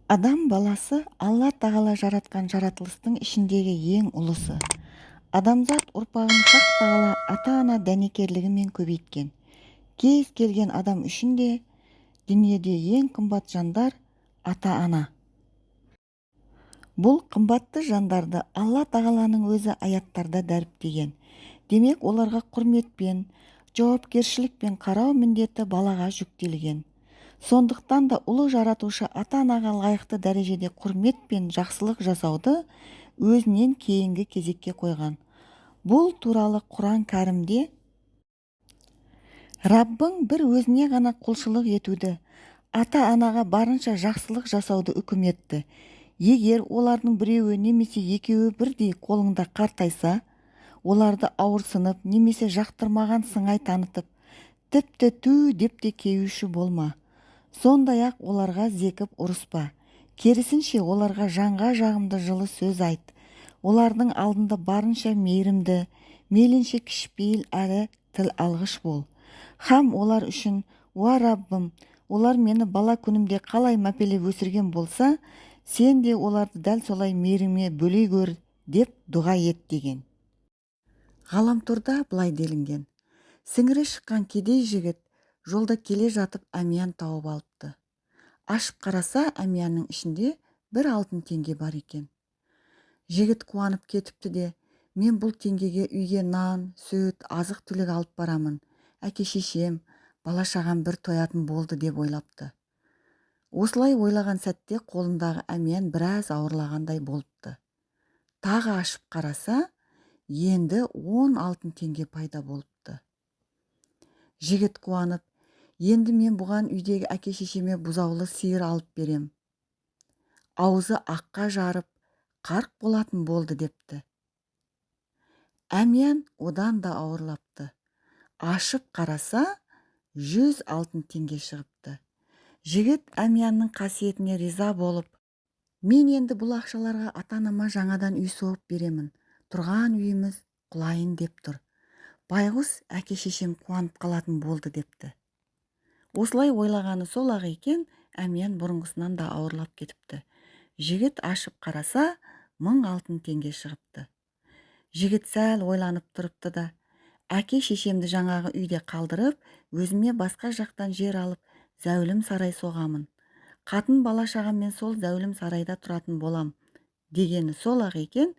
Адам баласы Алла Тағала жаратқан жаратылыстың ішіндегі ең ұлысы. Адамзат ұрпағын Хақ Тағала ата-ана дәнекерлігімен көбейткен. Кез келген адам үшін де дүниеде ең қымбат жандар ата-ана. Бұл қымбатты жандарды Алла Тағаланың өзі аяттарда дәріптеген. Демек, оларға құрметпен, жауапкершілікпен қарау міндеті балаға жүктелген. Сондықтан да ұлы жаратушы ата-анаға лайықты дәрежеде құрмет пен жақсылық жасауды өзінен кейінгі кезекке қойған. Бұл туралы Құран Кәрімде Раббың бір өзіне ғана құлшылық етуді, ата-анаға барынша жақсылық жасауды үкім етті. Егер олардың біреуі немесе екеуі бірдей қолыңда қартайса, оларды ауырсынып немесе жақтырмаған сыңай танытып, тіпті тү деп те кейуші болма. Сондай-ақ оларға зекіп ұрыспа. Керісінше, оларға жанға жағымды жылы сөз айт. Олардың алдында барынша мейірімді, мейлінше кішіпейіл әрі тіл алғыш бол. Хам олар үшін: «Уа Раббым, олар мені бала күнімде қалай мәпелеп өсірген болса, сен де оларды дәл солай мейірімге бөлей көр», деп дұға ет деген. Ғаламторда былай делінген: Сіңірі шыққан кедей жігіт жолда келе жатып әмиян тауып алыпты. Ашып қараса, әмиянның ішінде бір алтын теңге бар екен. Жігіт қуанып кетіпті де, мен бұл теңгеге үйге нан, сүт, азық-түлік алып барамын, әке-шешем, бала-шағам бір тоятын болды деп ойлапты. Осылай ойлаған сәтте қолындағы әмиян біраз ауырлағандай болыпты. Тағы ашып қараса, енді 10 алтын теңге пайда болыпты. Жігіт қуанып, енді мен бұған үйдегі әке-шешеме бұзаулы сиыр алып берем. Аузы аққа жарып, қарқ болатын болды депті. Әмиян одан да ауырлапты. Ашып қараса, 100 алтын теңге шығыпты. Жігіт әмиянның қасиетіне риза болып, мен енді бұл ақшаларға ата-анама жаңадан үй соғып беремін, тұрған үйіміз құлайын деп тұр. Байғұс әке-шешем қуанып қалатын болды депті. Осылай ойлағаны сол-ақ екен, әмиян бұрынғысынан да ауырлап кетіпті. Жігіт ашып қараса, 1000 алтын теңге шығыпты. Жігіт сәл ойланып тұрыпты да, әке-шешемді жаңағы үйде қалдырып, өзіме басқа жақтан жер алып, зәулім сарай соғамын. Қатын бала-шағаммен сол зәулім сарайда тұратын болам дегені сол-ақ екен,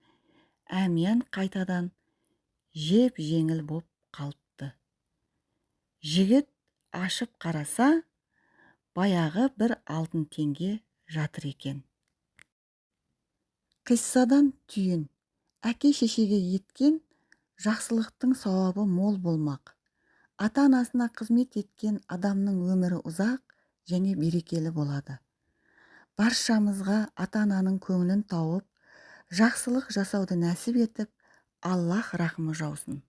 әмиян қайтадан жеп-жеңіл боп қалыпты. Жігіт ашып қараса, баяғы бір алтын теңге жатыр екен. Қиссадан түйін: әке-шешеге еткен жақсылықтың сауабы мол болмақ. Ата-анасына қызмет еткен адамның өмірі ұзақ және берекелі болады. Баршамызға ата-ананың көңілін тауып, жақсылық жасауды нәсіп етіп, Аллах рахымы жаусын.